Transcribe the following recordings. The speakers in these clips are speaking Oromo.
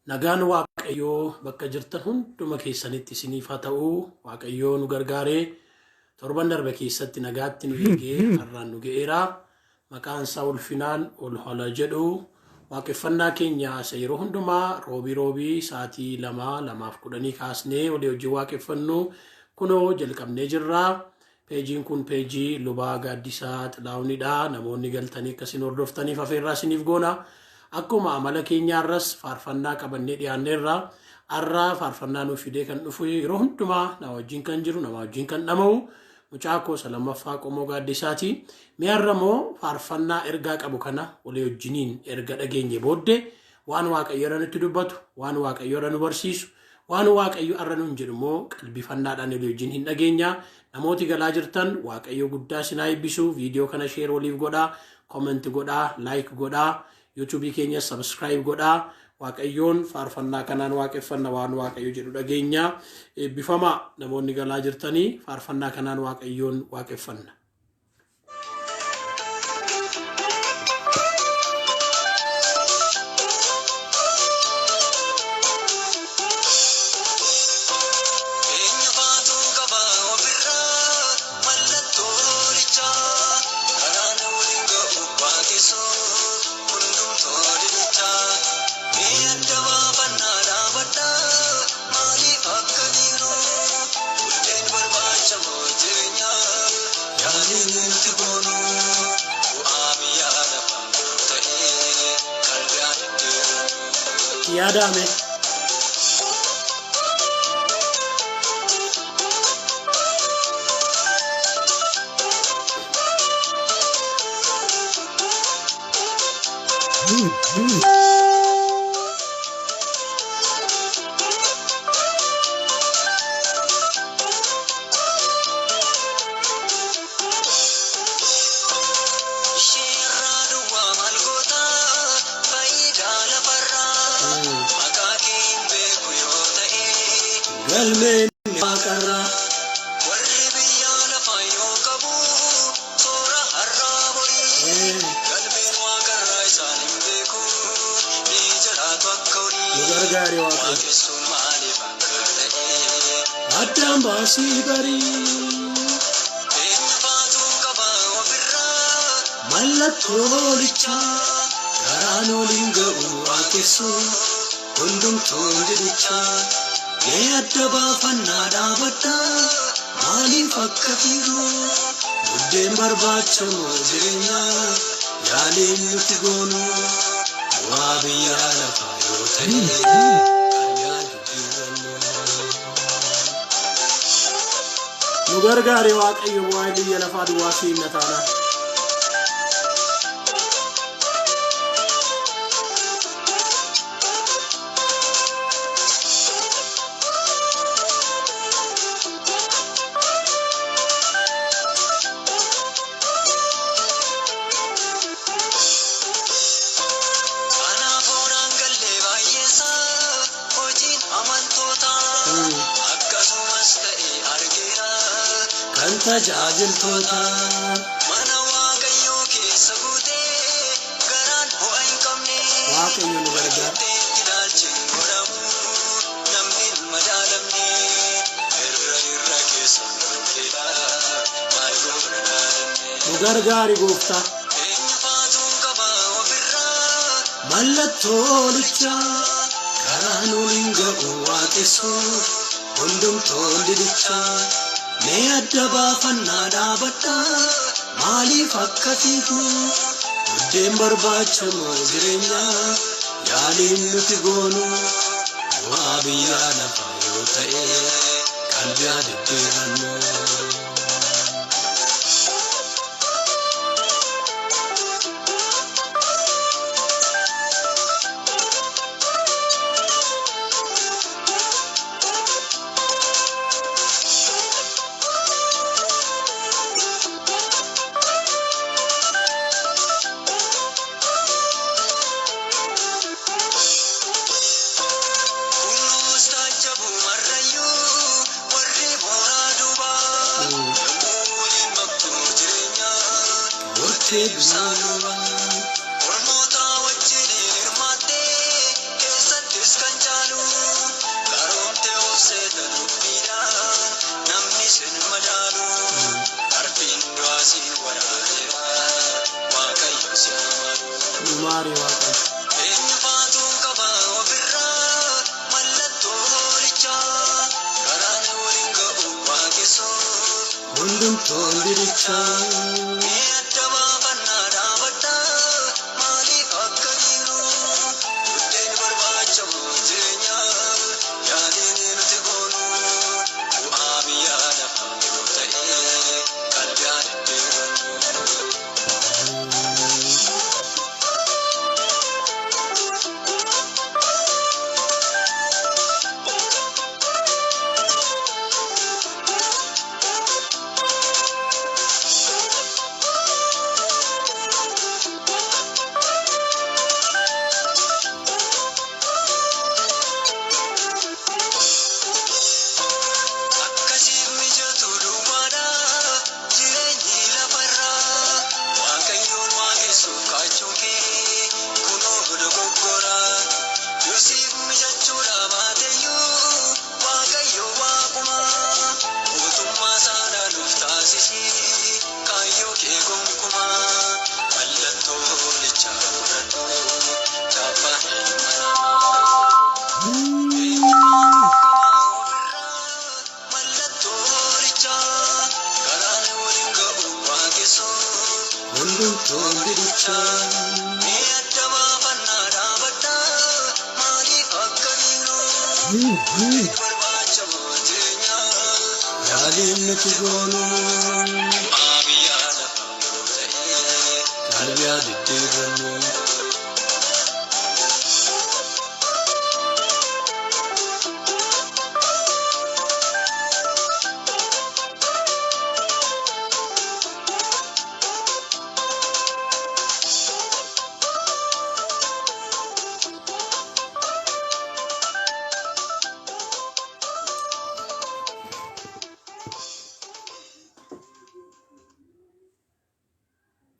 Nagaan Waaqayyoo bakka jirtan hunduma keessanitti isiniif haa ta'u. Waaqayyoo nu gargaaree torban darbe keessatti nagaatti nu eegee har'aan nu ga'eera. Maqaan isaa ulfinaan ol haa jedhu. Waaqeffannaa keenya isa yeroo hundumaa roobii roobii sa'aatii 2, 2:10 kaasnee walii wajjin waaqeffannu kunoo jalqabnee jirra. Peejiin kun peejii Lubaa Gaaddisaa Xilaahunidha. Namoonni galtanii akkasiin hordoftaniif afeerraa isiniif goona. Akkuma amala keenyaarras faarfannaa qabannee dhiyaanneerra. Har'a faarfannaa nuuf fidee kan dhufu yeroo hundumaa na wajjin kan jiru, nama wajjin kan dhama'u mucaa koo isa lammaffaa Qomoo Gaaddisaati. Mee har'a immoo faarfannaa ergaa qabu kana walii wajjiniin erga dhageenye booddee waan Waaqayyo irra nutti dubbatu, waan Waaqayyo irra nu barsiisu, waan Waaqayyo har'a nuun jedhu immoo qalbifannaadhaan walii wajjin hin dhageenya. Namooti galaa jirtan Waaqayyo guddaa isin haa eebbisu. Viidiyoo kana share waliif godhaa, comment godhaa, like godhaa, YouTube keenya subscribe godhaa. Waaqayyoon faarfannaa kanaan waaqeffanna waan Waaqayyo jedhu dhageenya. Eebbifamaa namoonni galaa jirtanii faarfannaa kanaan Waaqayyoon waaqeffanna. Eenyu baatu qaba ofirraa mallattoo hoolichaa karaan waliin ga'u waaqessuu hundumtuu didichaa mee adda baafannaa dhaabadhaa maaliif akka dhiiruu buddeen barbaachamoo jireenyaa yaaliin nuti goonu bu'aa biyya lafaa yoo ta'e qalbii diddiiruu. Yaadame. Ishee irraa duwwaa maal goota faayidaa lafarraa maqaa kee hin beeku yoo ta'e Galmeen waaqarraa. warri biyya lafaa yoo qabu toora har'aa borii galmeen waaqarraa isaan hin beeku ni jiraatu akka Nu horii gargaare Waaqayyo. waaqessuun maaliif akka ta'e Addaan baasii barii. eenyu baatu qaba ofirraa Mallattoo hoolichaa karaan waliin ga'u waaqessuu hundumtuun didichaa. Mee adda baafannaa dhaabadhaa maaliif akka fiigu buddeen barbaachamoo jireenyaa yaaliin nuti goonu bu'aa biyya lafaa yoo ta'e qalbii jijjiirannu. Nu gargaare Waaqayyo bu'aa biyya lafaa duwwaa siin na taana. Kanaafuu naan gallee baay'eesaa hojiin amantootaa akkasumas ta'e argeera Kan tajaajiltoota mana waaqayyoo keessa guutee garaan ho'a hin qabne Waaqayyo nu gargaara. walqixxeetti ilaalchi hin godhamu namni hin madaalamne irra irra keessa wangeela maal goona dhaadanne Nu gargaari gooftaa. eenyu baatuun qaba ofirraa Mallattoo hoolichaa karaan waliin ga'u waaqessuu hundumtuun didichaa. Mee adda baafannaa dhaabadhaa maaliif akka fiigu buddeen barbaachamoo jireenyaa yaaliin nuti goonu bu'aa biyya lafaa yoo ta'e qalbii diddiirannu. Kunuus taajjabu marrayyuu warri mooraa duubaa gargaaree Waaqayyo. Eenyufaatu qaba ofirraa mallattoo hoolichaa karaan waliin ga'u waaqessuu Hundumtuu didichaa. Mee adda baafannaa dhaabadhaa maaliif akka jiru buddeen barbaachamu jireenya yaaliin nuti goonu bu'aa biyya lafaa yoo ta'e qalbii addeerannu. Akkasiif mijatu duwwaadha jireenyi lafarraa waaqayyoon waaqessuuf kaachuu kee kunoo dogoggora Yoosiif mijachuudha baateyyuu waaqayyo waaquma mootummaa saanaa nuuf taasisi kaayyoo kee gonkumaa mallattoo hoolichaa fudhadhu chaappaa ilma namaa. Hundumtuu didichaa. Yaaliin nuti goonu. Qalbii diddiirannu.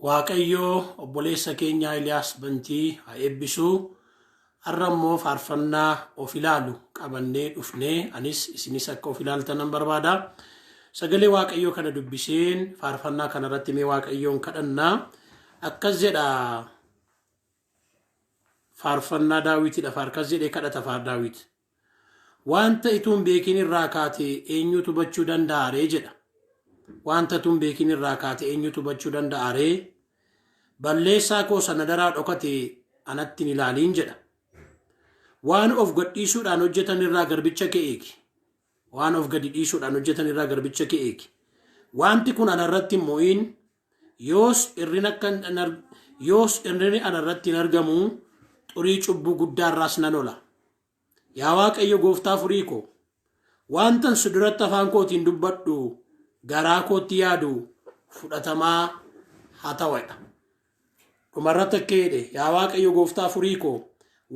Waaqayyoo obboleessa keenya Eeliyaas Bantii haa eebbisuu. Har'a immoo faarfannaa of ilaalu qabannee dhufnee anis isinis akka of ilaaltan nan barbaada. Sagalee Waaqayyoo kana dubbiseen faarfannaa kanarratti mee Waaqayyoon kadhannaa. Akkas jedha faarfannaa Daawitidha. Akkas jedhee kadhata faar Daawit. Wanta utuu hin beekin irraa kaate eenyutu hubachuu danda'a ree jedha. Wanta utuu hin beekin irraa kaate eenyutu hubachuu danda'a ree? Balleessaa koo sana daraa dhokate anatti hin ilaaliin jedha. Waan of gadhiisuudhaan hojjetan irraa garbicha kee eegi. Waan of gadi dhiisuudhaan hojjetan irraa garbicha kee eegi. Wanti kun anarratti hin mo'in yoos irrina akka hin ar- yoos irrinni anarratti hin argamu xurii cubbuu guddaarraas nan ola. Yaa Waaqayyo gooftaa furii koo, wantan si duratti afaan kootiin dubbadhu garaa kootti yaadu fudhatamaa haa ta'udha. Dhumarratti akka jedhe yaa Waaqayyo gooftaa furii koo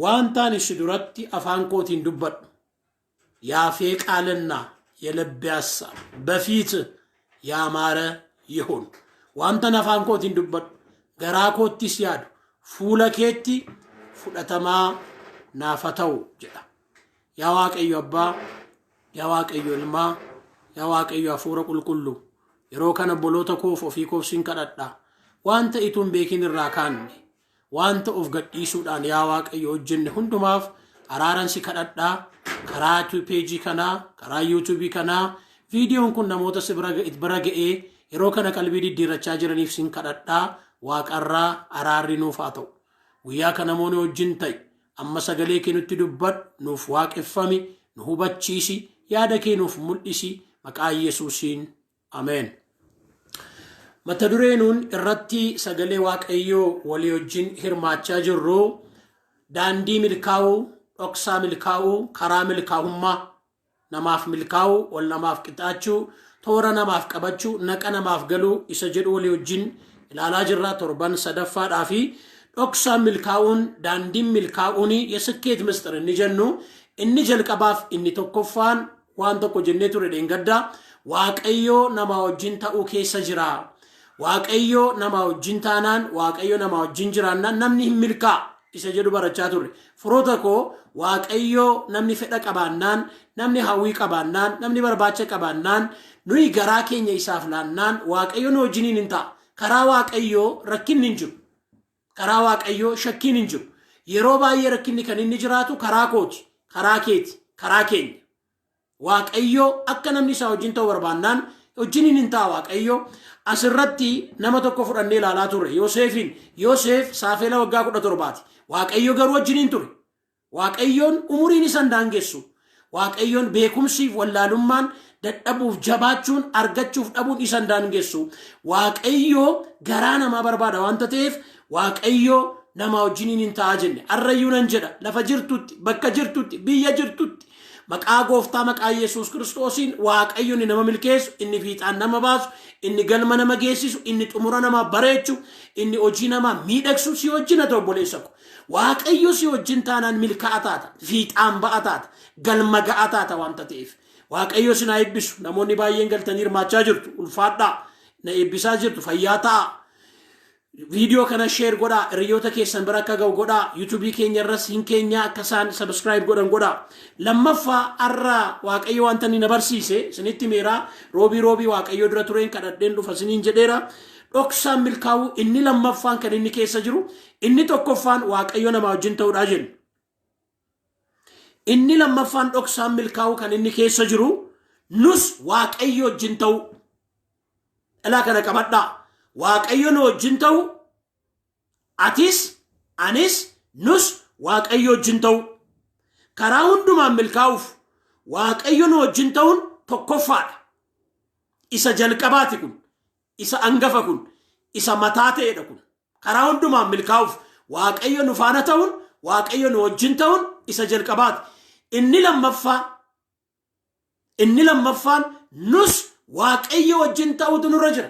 wantaan si duratti afaan kootiin dubbadhu የአፌ ቃልና የልቤ ሐሳብ በፊት ያማረ ይሁን። Wantan afaan kootiin dubbadhu garaa koottis yaadu fuula keetti fudhatamaa naaf haa ta'u jedha. Yaa Waaqayyo Abbaa, yaa Waaqayyo Ilmaa, yaa Waaqayyo Hafuura Qulqulluu, yeroo kana obboloota koof ofii koof sin kadhadha. Wanta utuu hin beekin irraa kaanne, wanta of gadhiisuudhaan yaa Waaqayyo hojjenne hundumaaf araaran si kadhadhaa. Karaa peejii kanaa, karaa yuutuubii kanaa, viidiyoon kun namoota si bira ga'ee yeroo kana qalbii diddiirrachaa jiraniif sin kadhadhaa. Waaqarraa araarri nuuf haa ta'u. Guyyaa kana namoonni wajjin ta'i. Amma sagalee kee nutti dubbadhu, nuuf waaqeffami, nu hubachiisi, yaada kee nuuf mul'isi. Maqaa Yesuusiin Ameen. Mata duree nuun irratti sagalee Waaqayyoo walii wajjin hirmaachaa jirru daandii milkaa'uu, dhoksaa milkaa'uu, karaa milkaa'ummaa, namaaf milkaa'uu, wal namaaf qixaachuu, toora namaaf qabachuu, naqa namaaf galuu isa jedhu walii wajjin ilaalaa jirra torban sadaffaadhaa fi dhoksaan milkaa'uun daandiin milkaa'uun የስኬት ምስጢር inni jennu inni jalqabaaf inni tokkoffaan waan tokko jennee ture dheengadda Waaqayyoo namaa wajjin ta'uu keessa jira. Waaqayyoo namaa wajjin taanaan Waaqayyoo namaa wajjin jiraannaan namni hin milkaa'a isa jedhu barachaa turre. Firoota koo Waaqayyoo namni fedha qabaannaan, namni hawwii qabaannaan, namni barbaacha qabaannaan, nuyi garaa keenya isaaf laannaan Waaqayyo nu wajjiniin hin ta'a. Karaa Waaqayyoo rakkinni hin jiru. Karaa Waaqayyoo shakkiin hin jiru. Yeroo baay'ee rakkinni kan inni jiraatu karaa kooti, karaa keeti, karaa keenya. Waaqayyoo akka namni isaa wajjin ta'u barbaannaan wajjin hin ta'a Waaqayyoo. Asirratti nama tokko fudhannee ilaalaa turre Yoosefiin. Yoosef saafela waggaa 17ti. Waaqayyo garuu wajjin hin ture. Waaqayyoon umuriin isa hin daangessu. Waaqayyoon beekumsiif wallaalummaan, dadhabuuf jabaachuun, argachuuf dhabuun isa hin daangessu. Waaqayyoo garaa namaa barbaada waanta ta'eef Waaqayyoo nama wajjiniin hin ta'a jenne. Arrayyuu nan jedha, lafa jirtutti, bakka jirtutti, biyya jirtutti, maqaa gooftaa maqaa Yesuus Kiristoosiin Waaqayyo inni nama milkeessu, inni fiixaan nama baasu, inni galma nama geessisu, inni xumura namaa bareechu, inni hojii namaa miidhagsu si wajjin haa ta'u obboleessa ko. Waaqayyo si wajjin taanaan milkaa'aa taata, fiixaan ba'a taata, galma ga'aa taata waanta ta'eef. Waaqayyo isin haa eebbisu. Namoonni baay'een galtanii hirmaachaa jirtu. Ulfaadhaa. Na eebbisaa jirtu. Fayyaa ta'a. Viidiyoo kana share godhaa. Hiriyoota keessan bira akka ga'u godhaa. Yuutuubii keenya irras hin keenya akka isaan subscribe godhan godhaa. Lammaffaa, har'a Waaqayyo wanta inni na barsiise isinitti himeera. Roobii roobii Waaqayyo dura tureen kadhadheen dhufa isiniin jedheera. Dhoksaan milkaa'uu inni lammaffaan kan inni keessa jiru, inni tokkoffaan Waaqayyo namaa wajjin ta'uudhaa jennu. Inni lammaffaan dhoksaan milkaa'uu kan inni keessa jiru nus Waaqayyo wajjin ta'uu. Ilaa kana qabadhaa. Waaqayyo nu wajjin ta'uu, atis, anis, nus Waaqayyo wajjin ta'uu. Karaa hundumaan milkaa'uuf Waaqayyo nu wajjin ta'uun tokkoffaadha. Isa jalqabaati kun. Isa angafa kun. Isa mataa ta'edha kun. Karaa hundumaan milkaa'uuf Waaqayyo nu faana ta'uun, Waaqayyo nu wajjin ta'uun isa jalqabaati. Inni lammaffaan nus Waaqayyo wajjin ta'uutu nurra jira.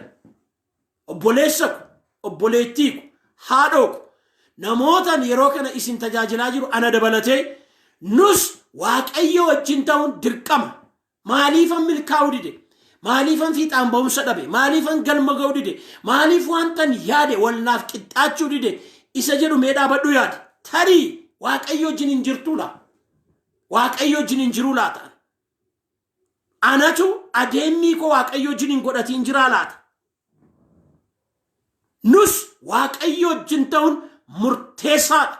Obboleessa ko, obboleettii ko, haadhoo ko, namootaan yeroo kana isin tajaajilaa jiru ana dabalatee nus Waaqayyo wajjin ta'uun dirqama. Maaliifan milkaa'uu dide? Maaliifan fiixaan ba'umsa dhabe? Maaliifan galma ga'uu dide? Maaliif wantan yaade walnaaf qixxaachuu dide? Isa jedhu mee dhaabadhu yaade. Tarii Waaqayyo wajjin hin jirtuu laa? Waaqayyo wajjin hin jiruu laata? Anatu adeemmii koo Waaqayyo wajjin hin godhatiin jiraa laata? Nus Waaqayyo wajjin ta'uun murteessaadha.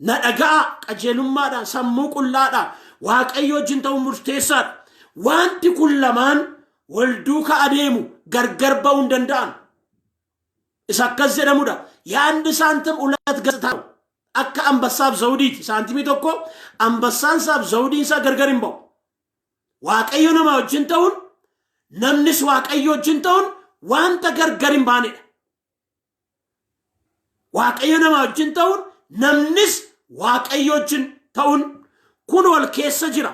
Na dhaga'a, qajeelummaadhaan, sammuu qullaadhaan Waaqayyo wajjin ta'uun murteessaadha. Wanti kun lamaan wal duuka adeemu, gargar ba'uu hin danda'an. Isa akkas jedhamudha. የአንድ ሳንቲም ሁለት ገጽታ ነው። Akka አንበሳaf zawudiiti. Saantimii tokko anbassaan isaaf zawudiin isaa gargar hin ba'u. Waaqayyo nama wajjin ta'uun, namnis Waaqayyo wajjin ta'uun wanta gargar hin baanedha. Waaqayyo nama wajjin ta'uun, namnis Waaqayyo wajjin ta'uun kun wal keessa jira.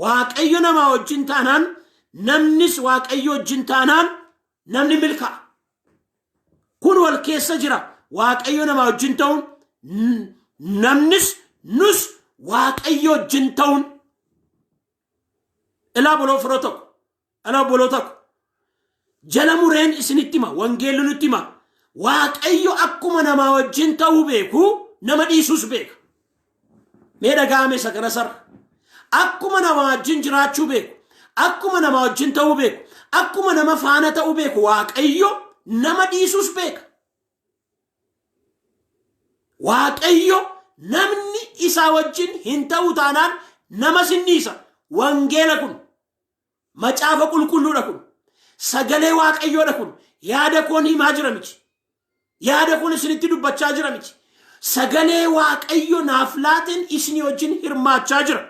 Waaqayyo nama wajjin taanaan, namnis Waaqayyo wajjin taanaan namni milkaa'a. Kun wal keessa jira. Waaqayyo nama wajjin ta'uun, namnis nus Waaqayyo wajjin ta'uun. Ilaa boloo firoo tokko, ilaa boloo tokko. Jala mureen isinitti hima, wangeelli nutti hima. Waaqayyo akkuma namaa wajjin ta'uu beeku, nama dhiisuus beeka. Mee dhaga'ame isa kana sarara. Akkuma nama wajjin jiraachuu beeku, akkuma nama wajjin ta'uu beeku, akkuma nama faana ta'uu beeku, Waaqayyo nama dhiisuus beeka. Waaqayyo namni isaa wajjin hin ta'u taanaan nama sin dhiisa. Wangeela kun macaafa qulqulluudha kun. Sagalee Waaqayyoodha kun. Yaada koon himaa jira miti. Yaada kun isinitti dubbachaa jira miti. Sagalee Waaqayyo naaf laateen isinii wajjin hirmaachaa jira.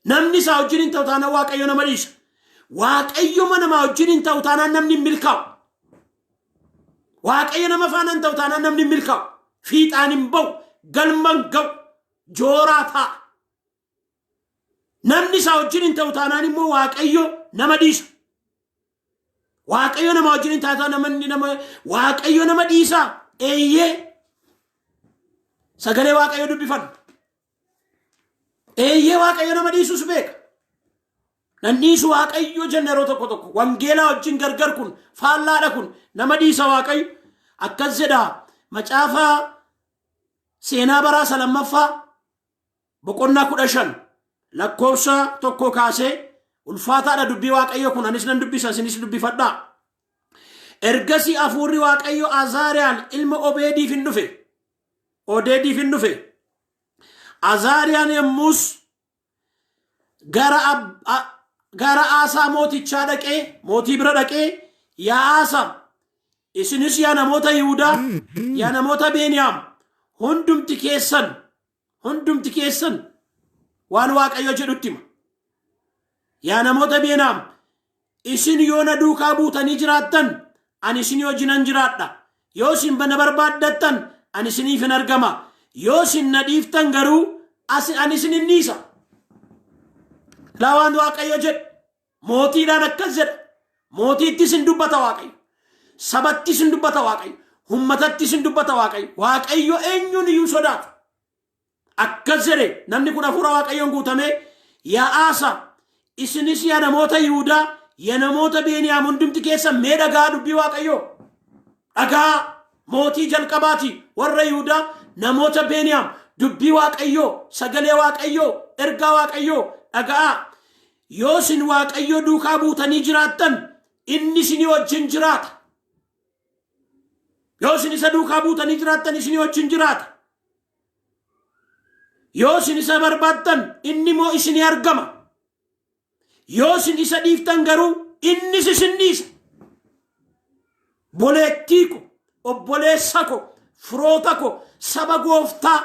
Namni isaa wajjin hin ta'u taanaan Waaqayyo nama dhiisa. Waaqayyo namaa wajjin hin ta'u taanaan namni hin milkaa'u. Waaqayyo nama faana hin ta'u taanaan namni hin milkaa'u. Fiixaan hin ba'u, galma hin ga'u, jooraa ta'a. Namni isaa wajjin hin ta'u taanaan immoo Waaqayyo nama dhiisa. Waaqayyo nama wajjin hin ta'u taanaan namni nama Waaqayyo nama dhiisa. Eeyyee. Sagalee Waaqayyo dubbifanna. Eeyyee, Waaqayyo nama dhiisus beeka. Nan dhiisu Waaqayyo jenna yeroo tokko tokko. Wangeelaa wajjin gargar kun faallaadha kun, nama dhiisa Waaqayyo. Akkas jedha macaafa seenaa baraa isa lammaffaa boqonnaa 15 lakkoofsa 1 kaasee. Ulfaataadha dubbii Waaqayyo kun, anis nan dubbisa, isinis dubbifadhaa. Ergasii hafuurri Waaqayyo Azaariyaan ilma Obeediif hin dhufe. Odeediif hin dhufe. Azaariyaan yommus gara Aasaa mootichaa dhaqee, mootii bira dhaqee, "Yaa Aasaa, isinis yaa namoota Yihudaa, yaa namoota Beeniyaam, hundumti keessan waan Waaqayyo jedhutti hima. Yaa namoota Beeniyaam, isin yoo na duukaa buutanii jiraattan, ani isin wajjinan jiraadha. Yoo isin na barbaaddattan, ani isiniif hin argama. Yoo isin na dhiiftan garuu, ani isin hin dhiisa." Laa, waan Waaqayyo jedhu mootiidhaan akkas jedha. Mootiitti isin dubbata Waaqayyo. Sabatti isin dubbata Waaqayyo. Ummatatti isin dubbata Waaqayyo. Waaqayyo eenyuun iyyuu sodaatu. Akkas jedhe namni kun hafuura Waaqayyoon guutamee, "Yaa Aasaa, isinis yaa namoota Yihudaa, yaa namoota Beeniyaam, hundumti keessan mee dhagaa dubbii Waaqayyoo. Dhagaa mootii jalqabaati, warra Yihudaa, namoota Beeniyaam, dubbii Waaqayyoo, sagalee Waaqayyoo, ergaa Waaqayyoo dhaga'aa. Yoo isin Waaqayyoo duukaa buutanii jiraattan, inni isinii wajjin jiraata. Yoo isin isa duukaa buutanii jiraattan, isinii wajjin jiraata. Yoo isin isa barbaaddan, inni immoo isinii argama. Yoo isin isa dhiiftan garuu, innis isin dhiisa. Boleettii ko, obboleessa ko, firoota ko, saba gooftaa,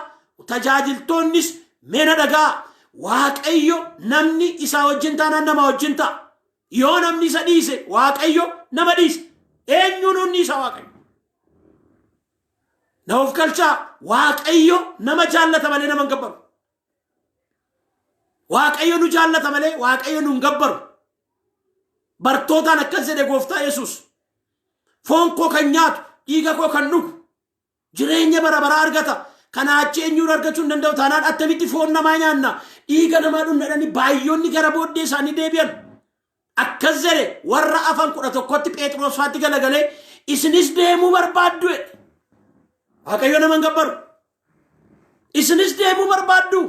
tajaajiltoonnis mee na dhagaa. Waaqayyo namni isaa wajjin taanaan nama wajjin ta'a. Yoo namni isa dhiise, Waaqayyo nama dhiisa. Eenyuun hundi isa Waaqayyo? Na of galchaa, Waaqayyo nama jaallata malee nama hin gabbaru. Waaqayyo nu jaallata malee Waaqayyo nu hin gabbaru. Bartootaan akkas jedhe gooftaa Yesuus. "Foon koo kan nyaatu, dhiiga koo kan dhugu jireenya bara baraa argata. Kanaa achi eenyuun argachuu hin danda'u." Taanaan attamitti foon namaa nyaanna, dhiiga namaa dhugna jedhanii baay'oonni gara booddee isaanii deebi'an. Akkas jedhe warra afan 11tti, Phexros faatti galagalee, "Isinis deemuu barbaaddu?" jedhe. Waaqayyo nama hin gabbaru. "Isinis deemuu barbaaddu?"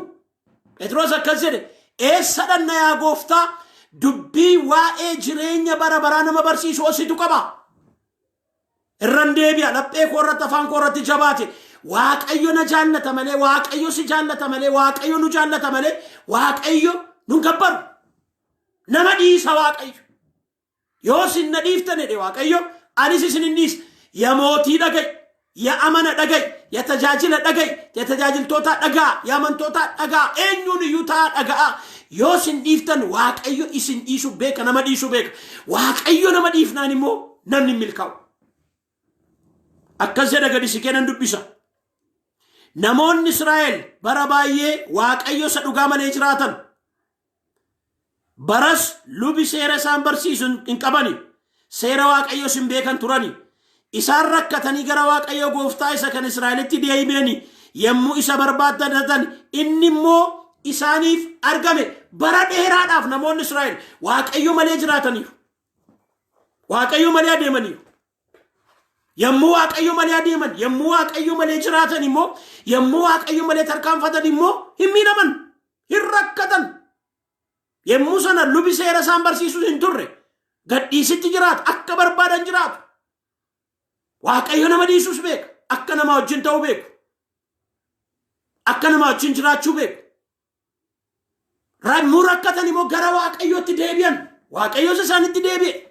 Phexros akkas jedhe, "Eessa dhanna yaa gooftaa? Dubbii waa'ee jireenya bara baraa nama barsiisu ositu qaba." Irran deebi'a, laphee koo irratti, afaan koo irratti jabaate. Waaqayyo na jaallata malee, Waaqayyo si jaallata malee, Waaqayyo nu jaallata malee, Waaqayyo nu gabbaru. Nama dhiisa Waaqayyo. "Yoo isin na dhiiftan," jedhe Waaqayyo, "anis isin hin dhiisa." Ya mootii dhaga'i, ya amana dhaga'i, ya tajaajila dhaga'i, ya tajaajiltoota dhagaa, ya amantoota dhagaa, eenyuun iyyuu ta'a dhaga'a. Yoo isin dhiiftan, Waaqayyo isin dhiisu beeka, nama dhiisu beeka. Waaqayyo nama dhiifnaan immoo namni hin milkaa'u. Akkas jedha, gadi si kennan dubbisa. Namoonni Israa'el bara baay'ee Waaqayyo isa dhugaa malee jiraatan. Baras lubi seera isaan barsiisu hin qabani. Seera Waaqayyoos hin beekan turani. Isaan rakkatanii gara Waaqayyo gooftaa isa kan Israa'elitti deebi'ani. Yommuu isa barbaaddatan, inni immoo isaaniif argame. Bara dheeraadhaaf namoonni Israa'el Waaqayyo malee jiraataniiru. Waaqayyo malee adeemaniiru. Yommuu Waaqayyo malee adeeman, yommuu Waaqayyo malee jiraatan immoo, yommuu Waaqayyo malee tarkaanfatan immoo hin miidhaman, hin rakkatan. Yommuu sana lubi seera isaan barsiisuu hin turre. Gadhiisitti jiraatu, akka barbaadan jiraatu. Waaqayyo nama dhiisuus beeka, akka nama wajjin ta'uu beeku. Akka nama wajjin jiraachuu beeku. Yommuu rakkatan immoo gara Waaqayyootti deebi'an. Waaqayyoos isaanitti deebi'e.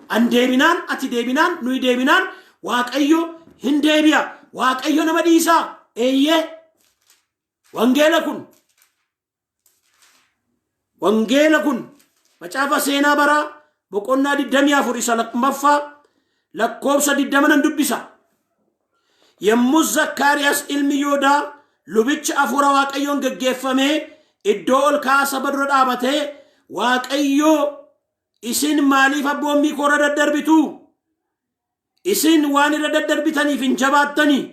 An deebinaan, ati deebinaan, nuyi deebinaan, Waaqayyo hin deebi'a. Waaqayyo nama dhiisaa. Eeyyee. Wangeela kun. Wangeela kun macaafa seenaa baraa boqonnaa 24 isa lammaffaa lakkoofsa 20 nan dubbisa. Yommuu Zakkaariyaas ilmi Yoodaa lubichi hafuura Waaqayyoon geggeeffamee iddoo ol ka'aa saba dura dhaabatee, Waaqayyo, "Isin maaliif abboommii koo irra daddarbitu? Isin waan irra daddarbitaniif hin jabaattanii.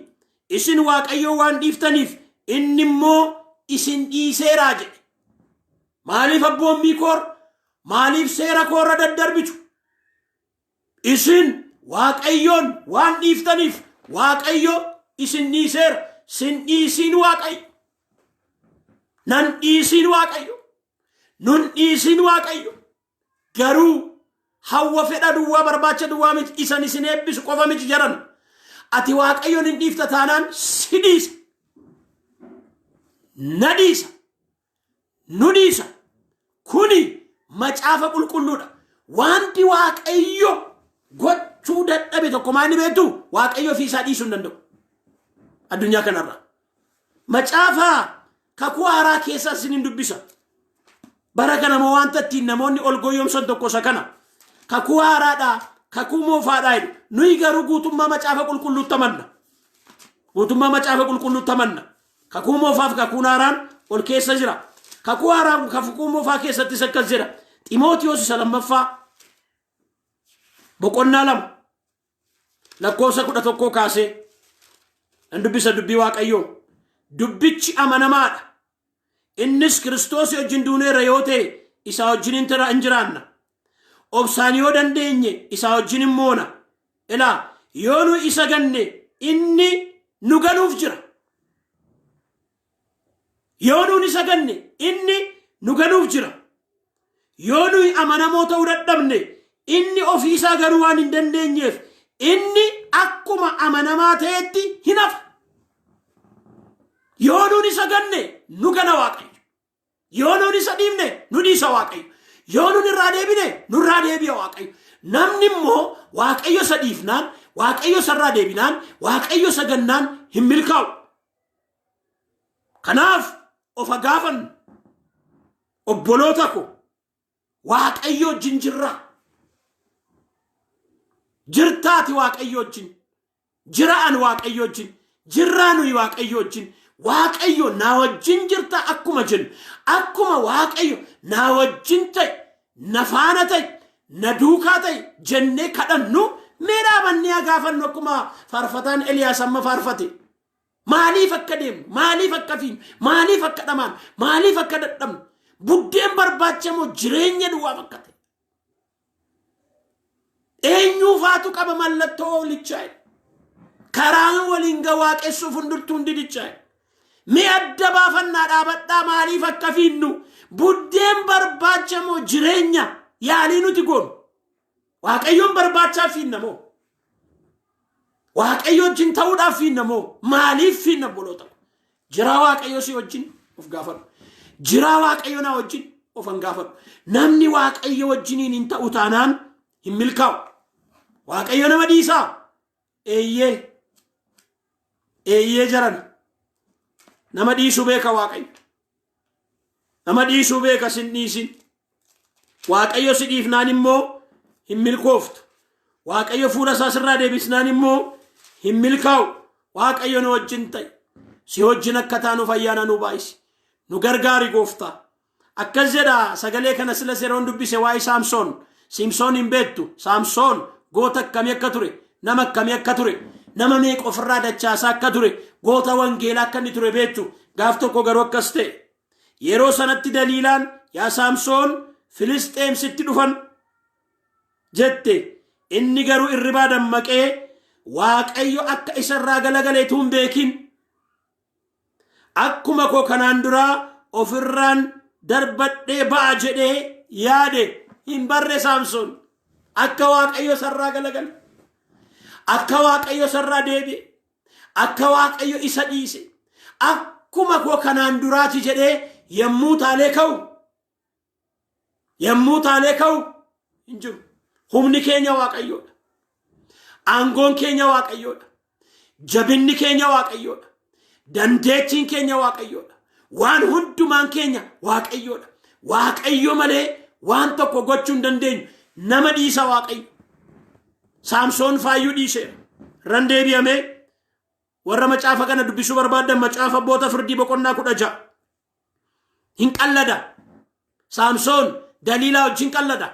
Isin Waaqayyo waan dhiiftaniif, inni immoo isin dhiiseeraa" jedhe. Maaliif abboommii koo, maaliif seera koo irra daddarbitu? Isin Waaqayyoon waan dhiiftaniif, Waaqayyo isin dhiiseera. Sin dhiisiin Waaqayyo. Nan dhiisiin Waaqayyo. Nun dhiisiin Waaqayyo. Garuu Hawwa fedha duwwaa barbaacha duwwaa miti, isan isin eebbisu qofa miti jaran. Ati Waaqayyoon hin dhiifta taanaan si dhiisa. Na dhiisa. Nu dhiisa. Kuni macaafa qulqulluudha. Wanti Waaqayyo gochuu dadhabe tokko maal inni beektu? Waaqayyo ofii isaa dhiisuu hin danda'u. Addunyaa kanarra. Macaafa kakuu haaraa keessa isinin dubbisa. Bara kana immoo wanta ittiin namoonni ol goyyomsan tokko isa kana. Kakuu haaraadhaa, kakuu moofaadhaa jedhu. Nuyi garuu guutummaa macaafa qulqulluutti amanna. Guutummaa macaafa qulqulluutti amanna. Kakuu moofaaf kakuun haaraan ol keessa jira. Kakuu haaraan kakuu moofaa keessattis akkas jedha. Ximootiyoos isa lammaffaa boqonnaa 2 lakkoofsa 11 kaasee nan dubbisa dubbii Waaqayyoo. Dubbichi amanamaadha. Innis Kiristoos wajjin duuneerra yoo ta'e isaa wajjin hin jiraanna. Obsaan yoo dandeenye isaa wajjin hin moona. Ilaa, yoo nu isa ganne inni nu ganuuf jira. Yoo nuun isa ganne inni nu ganuuf jira. Yoo nuyi amanamoo ta'uu dadhabne inni ofiisaa garuu waan hin dandeenyeef inni akkuma amanamaa ta'etti hin hafa. Yoo nuun isa ganne nu gana Waaqayyo. Yoo nuun isa dhiifne nu dhiisa Waaqayyo. Yoo nuun irraa deebine nurraa deebi'a Waaqayyo. Namni immoo Waaqayyo isa dhiifnaan, Waaqayyo isa irraa deebinaan, Waaqayyo isa gannaan hin milkaa'u. Kanaaf ofa gaafannu, obboloota ko, Waaqayyo wajjin jirra. Jirtaati Waaqayyo wajjin. Jira an Waaqayyo wajjin. Jirraa nuyi Waaqayyo wajjin. Waaqayyo naa wajjin jirta akkuma jennu. Akkuma Waaqayyo naa wajjin ta'e, na faana ta'e, na duukaa ta'e jennee kadhannu, mee dhaabannee haa gaafannu akkuma faarfataan Eliyaas amma faarfate. Maaliif akka deemnu, maaliif akka fiignu, maaliif akka dhamaanu, maaliif akka dadhabnu, buddeen barbaachamoo jireenya duwwaaf akka ta'e. Eenyuufaatu qaba mallattoo hoolichaa? Karaan waliin ga waaqessuuf hundurtuu hundi dichaa. Mee adda baafannaa dhaabadhaa, maaliif akka fiinnu, buddeen barbaachamoo jireenya yaalii nuti goonu. Waaqayyoon barbaachaa fiinna moo? Waaqayyo wajjin ta'uudhaaf fiinna moo? Maaliif fiinna, obboloota? Jiraa Waaqayyo si wajjin of gaafadhu. Jiraa Waaqayyo na wajjin of hin gaafadhu. Namni Waaqayyo wajjiniin hin ta'u taanaan hin milkaa'u. Waaqayyo nama dhiisaa? Eeyyee. Eeyyee jaran. Nama dhiisuu beeka Waaqayyo. Nama dhiisuu beeka, sin dhiisin. Waaqayyo si dhiifnaan immoo hin milkooftu. Waaqayyo fuula isaa sirraa deebisnaan immoo hin milkaa'u. Waaqayyo nu wajjin ta'e. Si wajjin akka taanuuf ayyaana nu baay'isi. Nu gargaari, gooftaa. Akkas jedha sagalee kana sila yeroon dubbise waa'ee Saamsoon. Siimsoon hin beektu. Saamsoon goota akkamii akka ture, nama akkamii akka ture, nama meeqa ofirraa dachaasaa akka ture, goota wangeelaa akka inni ture beektu. Gaaf tokko garuu akkas ta'e. Yeroo sanatti Daliilaan, "Yaa Saamsoon, Filisxeem sitti dhufan," jette. Inni garuu irribaa dammaqee Waaqayyo akka isarraa galagaleetu hin beekin. "Akkuma koo kanaan duraa ofirraan darbadhee ba'a," jedhee yaade. Hin barre Saamsoon. Akka Waaqayyo isarraa galagale. Akka Waaqayyo isarraa deebi'e. Akka Waaqayyo isa dhiise. "Akkuma koo kanaan duraati," jedhee yommuu taalee ka'u. Yommuu taalee ka'u hin jiru. Humni keenya Waaqayyoodha. Aangoon keenya Waaqayyoodha. Jabinni keenya Waaqayyoodha. Dandeettiin keenya Waaqayyoodha. Waan hundumaan keenya Waaqayyoodha. Waaqayyo malee waan tokko gochuu hin dandeenyu. Nama dhiisa Waaqayyo. Saamsoon faayyuu dhiiseera. Irran deebi'amee warra macaafa kana dubbisuu barbaaddan, macaafa abboota firdii boqonnaa 16. Hin qallada. Saamsoon Daliilaa wajjin qallada.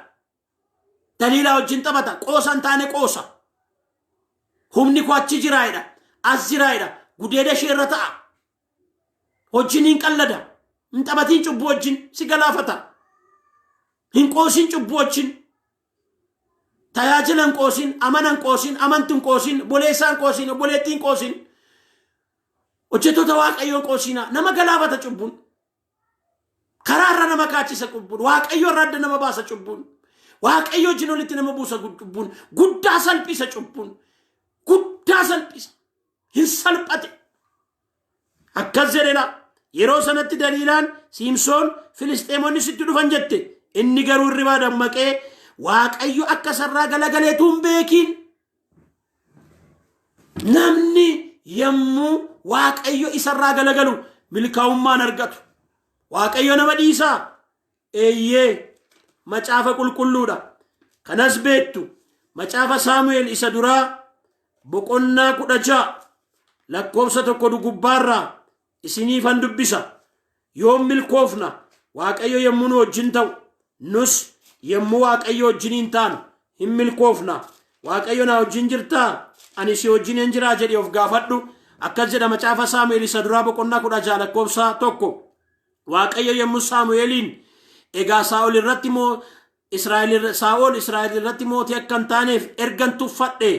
Daliilaa wajjin taphata. Qoosa hin taane qoosa. Humni koo achi jiraayedha. As jiraayedha. Gudeeda ishee irra ta'a. Wajjin hin qallada. Hin taphatiin cubbuu wajjin, si galaafata. Hin qoosin cubbuu wajjin. Tajaajila hin qoosin, amana hin qoosin, amantu hin qoosin, obboleessaa hin qoosin, obboleettii hin qoosin. Hojjettoota Waaqayyoo hin qoosinaa. Nama galaafata cubbuun. Karaa irra nama kaachisa cubbuun. Waaqayyo irraa adda nama baasa cubbuun. Waaqayyo wajjin walitti nama buusa cubbuun. Guddaa salphisa cubbuun. Guddaa salphisa. Hin salphate. Akkas jedhedha. Yeroo sanatti Daliilaan Siimsoon Filisxeemonni sitti dhufan jette. Inni garuu hirribaa dammaqee Waaqayyo akka isarraa galagaleetu hin beekiin. Namni yommuu Waaqayyo isarraa galagalu milkaa'ummaan argatu. Waaqayyo nama dhiisaa? Eeyyee, macaafa qulqulluudha. Kanas beektu macaafa Saamu'eel isa duraa boqonnaa 16 lakkoofsa 1 gubbaarraa isiniifan dubbisa. Yoom milkoofna? Waaqayyo yommuu nu wajjin ta'u, nus yommuu Waaqayyo wajjiniin taanu hin milkoofna. Waaqayyo na wajjin jirtaa? Ani si wajjin hin jiraa jedhi of gaafadhu. Akkas jedha macaafa Saamu'eel isa duraa boqonnaa 16 lakkoofsa 1. Waaqayyo yommuu Saamu'eeliin egaa Saa'ol irratti moo Israa'el Saa'ol Israa'el irratti mootii akka hin taaneef ergan tuffadhe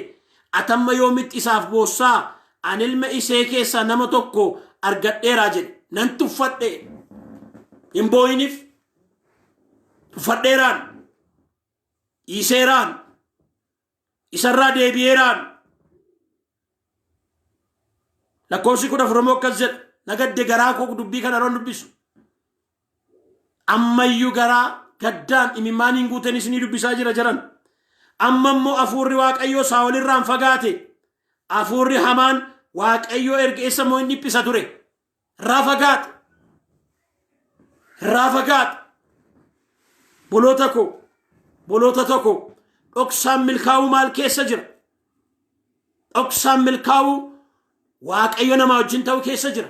atamma yoomitti isaaf boossaa ani ilma isee keessaa nama tokko argadheeraa jedhe nan tuffadhe hin boo'iniif tuffadheeraan dhiiseeraan isarraa deebi'eeraan lakkoofsi 14 immoo akkas jedha nagadde garaa koo dubbii kana yeroon dubbisu ammayyuu garaa gaddaan imimmaaniin guuteen isinii dubbisaa jira jiran amma immoo afuurri Waaqayyoo Saa'ol irraan fagaate afuurri hamaan Waaqayyoo erga isa immoo hin dhiphisa ture irraa fagaate irraa fagaate boloota koo boloota tokko dhoksaan milkaa'uu maal keessa jira? Dhoksaan milkaa'uu Waaqayyo namaa wajjin ta'uu keessa jira.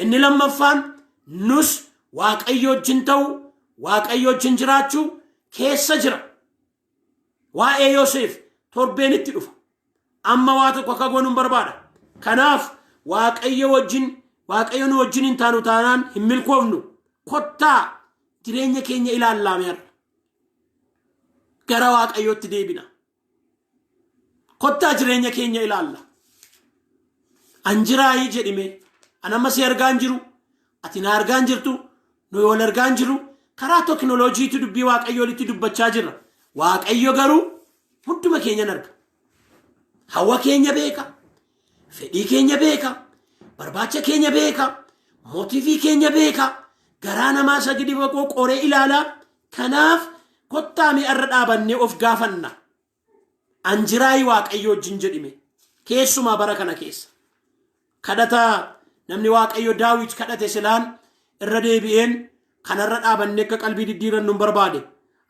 Inni lammaffaan nus Waaqayyo wajjin ta'uu, Waaqayyo wajjin jiraachuu keessa jira. Waa'ee Yoseef torbeen itti dhufa. Amma waa tokko akka goonu hin barbaada. Kanaaf Waaqayyo wajjin Waaqayyo nu wajjin hin taanu taanaan hin milkoofnu. Kottaa jireenya keenya ilaallaa meerra. Gara Waaqayyootti deebina. Kottaa jireenya keenya ilaalla. An jiraayii jedhime. An amma si argaa hin jiru. Ati na argaa hin jirtu. Nuyi wal argaa hin jirru. Karaa teknooloojiitu dubbii Waaqayyoo walitti dubbachaa jirra. Waaqayyo garuu hunduma keenyan arga. Hawwa keenya beeka. Fedhii keenya beeka. Barbaacha keenya beeka. Mootiivii keenya beeka. Garaa namaa isa gadi fagoo qoree ilaalaa. Kanaaf kottaa mee arra dhaabannee of gaafanna. An jiraayi Waaqayyo wajjin jedhime. Keessumaa bara kana keessa. Kadhata namni Waaqayyo Daawit kadhate silaan irra deebi'een kanarra dhaabannee akka qalbii diddiirannu hin barbaade.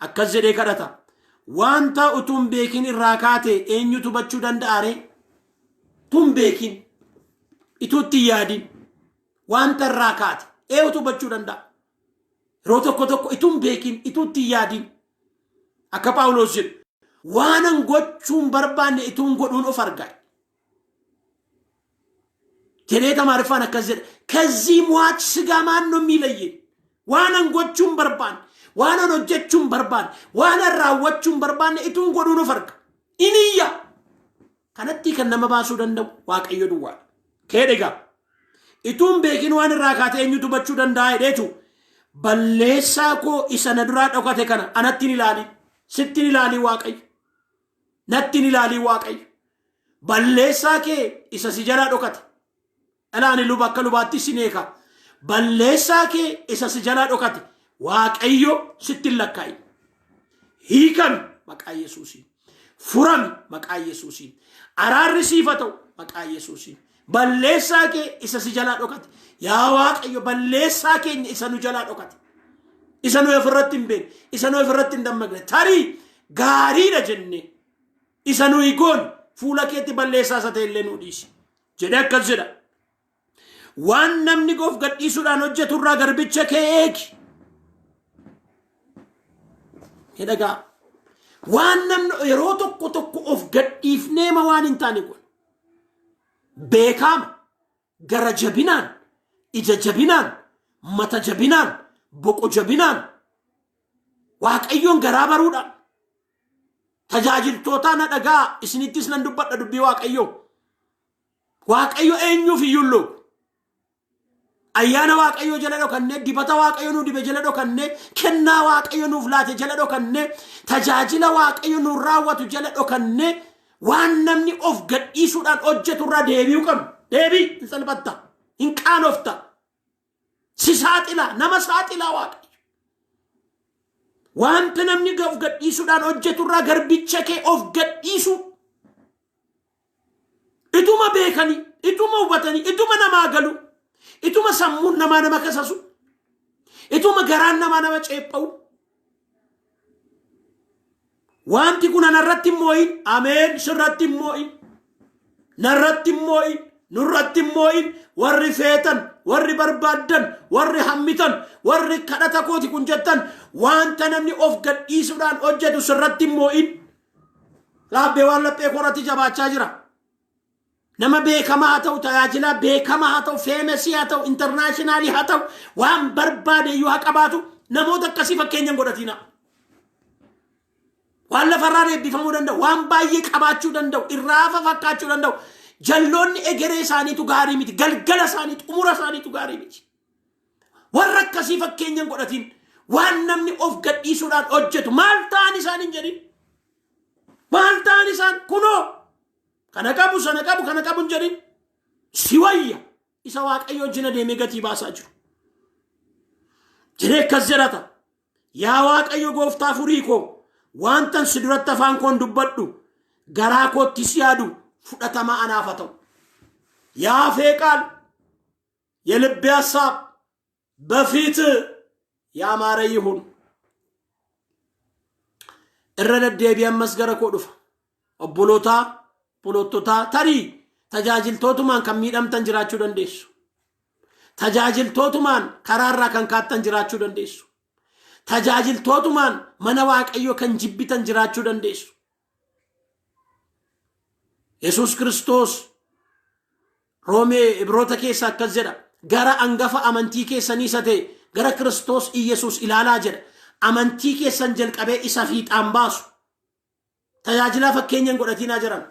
Akkas jedhee kadhata. Wanta utuu hin beekin irraa kaate eenyutu hubachuu danda'a ree? Utuu hin beekin, utuu itti hin yaadin, wanta irraa kaate eenyutu hubachuu danda'a? Yeroo tokko tokko utuu hin beekin, utuu itti hin yaadin. Akka Phaawulos jedhu, waanan gochuu hin barbaanne utuun godhuun of arga. Jedhee Amaariffaan akkas jedha. ከዚህ ሟች ስጋ ማን ነው የሚለየን? Waanan gochuu hin barbaanne, waanan hojjechuu hin barbaanne, waanan raawwachuu hin barbaanne ituun godhuun of arga. Iniyya. Kanatti kan nama baasuu danda'u Waaqayyo duwwaadha. Kee egaa. Ituun beekin waan irraa kaate eenyutu hubachuu danda'a jedheetu balleessaa koo isa na duraa dhokate kana anatti hin ilaalin. Sitti hin ilaalin Waaqayyo. Natti hin ilaalin Waaqayyo. Balleessaa kee isa si jalaa dhokate. Dhalaani luba akka lubaatti sin eeka. Balleessaa kee isa si jalaa dhokate Waaqayyo sitti hin lakkaa'in. Hiikami maqaa Yesuusiin. Furami maqaa Yesuusiin. Araarri siif haa ta'u maqaa Yesuusiin. Balleessaa kee isa si jalaa dhokate. Yaa Waaqayyo balleessaa keenya isa nu jalaa dhokate. Isa nu ofirratti hin beekne, isa nu ofirratti hin dammaqne. Tarii gaariidha jennee isa nuyi goone fuula keetti balleessaa isa ta'e illee nu dhiisi. Jedhee akkas jedha. Waan namni of gadhiisuudhaan hojjetu irraa garbicha kee eegi. Ni dhagaa. Waan namni yeroo tokko tokko of gadhiifneema waan hin taane kun beekaama gara jabinaan, ija jabinaan, mata jabinaan, boqo jabinaan, Waaqayyoon garaa baruudhaan tajaajiltootaa na dhagaa isinittis nan dubbadha dubbii Waaqayyoo. Waaqayyo eenyuuf iyyuu hin loogu. Ayyaana Waaqayyoo jala dhokannee, dibata Waaqayyo nuu dibe jala dhokannee, kennaa Waaqayyo nuuf laate jala dhokannee, tajaajila Waaqayyo nuuf raawwatu jala dhokannee, waan namni of gadhiisuudhaan hojjetu irraa deebi'uu qabna. Deebii hin salphatta, hin qaanofta, si saaxila, nama saaxilaa Waaqayyo. Wanta namni of gadhiisuudhaan hojjetu irraa garbicha kee of gadhiisuu. Ituma beekanii, ituma hubatanii, ituma namaa galu, ituma sammuun namaa nama kasasu, ituma garaan namaa nama ceepha'u. Wanti kun anarratti hin moo'in, ameen, sirratti hin moo'in, narratti hin moo'in, nurratti hin moo'in. Warri feetan, warri barbaaddan, warri hammitan, warri kadhata kooti kun jettan, wanta namni of gadhiisuudhaan hojjetu sirratti hin moo'in. Laabbee waan laphee koorratti jabaachaa jira. Nama beekamaa haa ta'u, tajaajilaa beekamaa haa ta'u, famous haa ta'u, international haa ta'u, waan barbaade iyyuu haa qabaatu, namoota akkasii fakkeenya hin godhatina. Waan lafarraan eebbifamuu danda'u, waan baay'ee qabaachuu danda'u, irraafa fakkaachuu danda'u. Jalloonni egeree isaaniitu gaarii miti, galgala isaanii, xumura isaaniitu gaarii miti. Warra akkasii fakkeenya hin godhatin. Waan namni of gadhiisuudhaan hojjetu maal ta'an isaan hin jedhin. Maal ta'an isaan kunoo kana qabu, sana qabu, kana qabu hin jedhin. Si wayya isa Waaqayyo wajjin adeemee gatii baasaa jiru. Jedhee akkas jedhata. Yaa Waaqayyo gooftaa furii koo, wantan si duratti afaan koon dubbadhu, garaa koottis yaadu fudhatamaa anaaf haa ta'u. የአፌ ቃል የልቤ ሐሳብ በፊትህ ያማረ ይሁን። Irra deddeebi'ee ammas gara koo dhufa. Obbolootaa, obboloototaa, tarii tajaajiltootumaan kan miidhamtan jiraachuu dandeessu. Tajaajiltootumaan karaarraa kan kaattan jiraachuu dandeessu. Tajaajiltootumaan mana Waaqayyoo kan jibbitan jiraachuu dandeessu. Yesuus Kiristoos Roomee Ibroota keessa akkas jedha. Gara angafa amantii keessanii isa ta'e, gara Kiristoos Iyesuus ilaalaa jedha. Amantii keessan jalqabee isa fiixaan baasu. Tajaajilaa fakkeenya hin godhatinaa jedhan.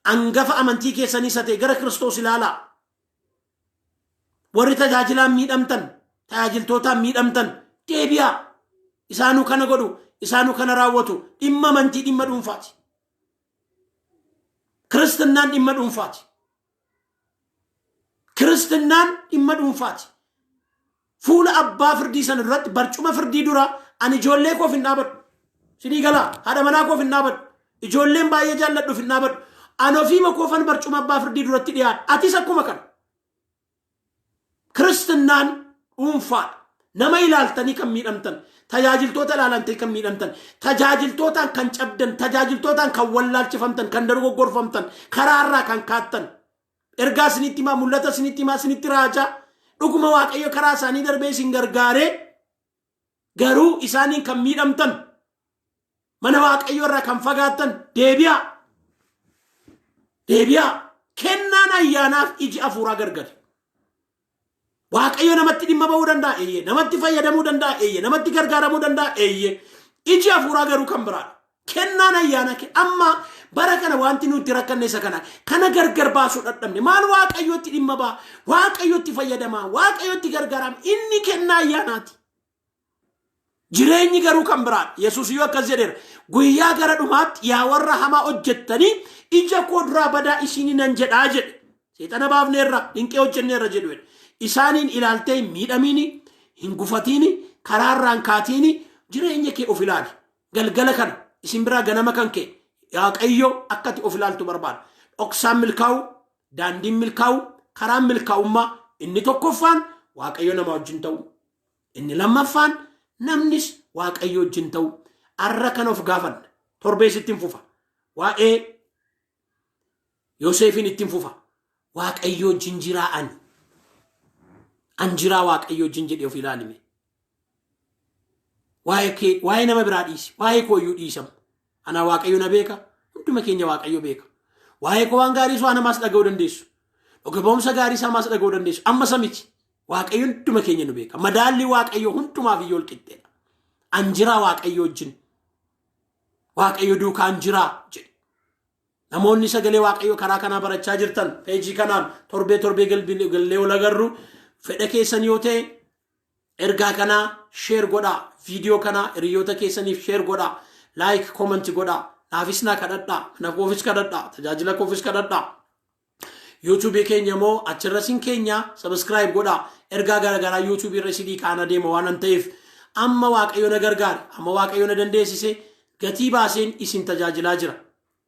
Angafa amantii keessanii isa ta'e gara Kiristoos ilaalaa. Warri tajaajilaan miidhamtan, tajaajiltootaan miidhamtan, deebi'aa. Isaanuu kana godhu, isaanuu kana raawwatu. Dhimma amantii dhimma dhuunfaati. Kiristinnaan dhimma dhuunfaati. Kiristinnaan dhimma dhuunfaati. Fuula abbaa firdii sana duratti, barcuma firdii dura, ani ijoollee koof hin dhaabadhu. Sinii galaa, haadha manaa koof hin dhaabadhu. Ijoolleen baay'ee jaalladhuuf hin dhaabadhu. Ani ofiima koofan barcuma abbaa firdii duratti dhiyaadha. Atis akkuma kana. Kiristinnaan dhuunfaadha. Nama ilaaltanii kan miidhamtan, tajaajiltoota ilaaltanii kan miidhamtan, tajaajiltootaan kan cabdan, tajaajiltootaan kan wallaalchifamtan, kan dogoggorfamtan, karaarraa kan kaattan. Ergaa isinitti himaa, mul'ata isinitti himaa, isinitti raajaa. Dhuguma Waaqayyo karaa isaanii darbee isin gargaaree, garuu isaaniin kan miidhamtan, mana Waaqayyo irraa kan fagaattan, deebi'aa. Deebi'aa. Kennaan ayyaanaaf iji hafuuraa gargari. Waaqayyo namatti dhimma ba'uu danda'a, eeyyee. Namatti fayyadamuu danda'a, eeyyee. Namatti gargaaramuu danda'a, eeyyee. Iji hafuuraa garuu kan biraadha. Kennaan ayyaana amma bara kana wanti nuti rakkanne isa kana. Kana gargar baasuu dadhabne. Maal Waaqayyotti dhimma ba'a? Waaqayyotti fayyadamaa? Waaqayyotti gargaarama? Inni kennaa ayyaanaati. Jireenyi garuu kan biraadha. Yesuus iyyuu akkas jedheera. Guyyaa gara dhumaatti, yaa warra hamaa hojjettanii, ija koo duraa badaa isinii nan jedhaa jedhe. Seexana baafneerra, dinqee hojjenneerra jedhu. Isaaniin ilaaltee hin miidhamiini, hin gufatiini, karaarraan kaatiini, jireenya kee of ilaali. Galgala kana isin biraa ganama kan kee Waaqayyo akkati of ilaaltu barbaada. Dhoksaan milkaa'u, daandiin milkaa'u, karaan milkaa'ummaa inni tokkoffaan Waaqayyo nama wajjin ta'u. Inni lammaffaan namnis Waaqayyo wajjin ta'u. Arra kan of gaafanna. Torbee sitti hin fufa. Waa'ee Yoseefin ittiin fufa. Waaqayyo wajjin jiraa ani? An jiraa Waaqayyo wajjin jedhee of ilaalime. Waa'ee kee, waa'ee nama biraa dhiisi. Waa'ee koo iyyuu dhiisamu. Anaa Waaqayyo na beeka. Hunduma keenya Waaqayyo beeka. Waa'ee koo waan gaarii waan hamaas dhaga'uu dandeessu. Dhuga ba'umsa gaarii hamaas dhaga'uu dandeessu. Amma samichi. Waaqayyo hunduma keenya nu beeka. Madaalli Waaqayyo hundumaaf iyyuu ol qixxeedha. An jiraa Waaqayyo wajjin? Waaqayyo duukaan jiraa jedhe. Namoonni sagalee Waaqayyo karaa kanaa barachaa jirtan, peejii kanaan torbee torbee gallee ol agarru, Fedha keessan yoo ta'e ergaa kanaa share godhaa, viidiyoo kanaa hiriyoota keessaniif share godhaa, like, comment godhaa, naafis naa kadhadhaa, mana koofis kadhadhaa, tajaajila koofis kadhadhaa. Yuutuubii keenya immoo achirra sin keenya subscribe godhaa. Ergaa garaagaraa yuutuubii irra isinii kaana deema waan ta'eef, amma Waaqayyo na gargaare, amma Waaqayyo na dandeessise, gatii baaseen isin tajaajilaa jira.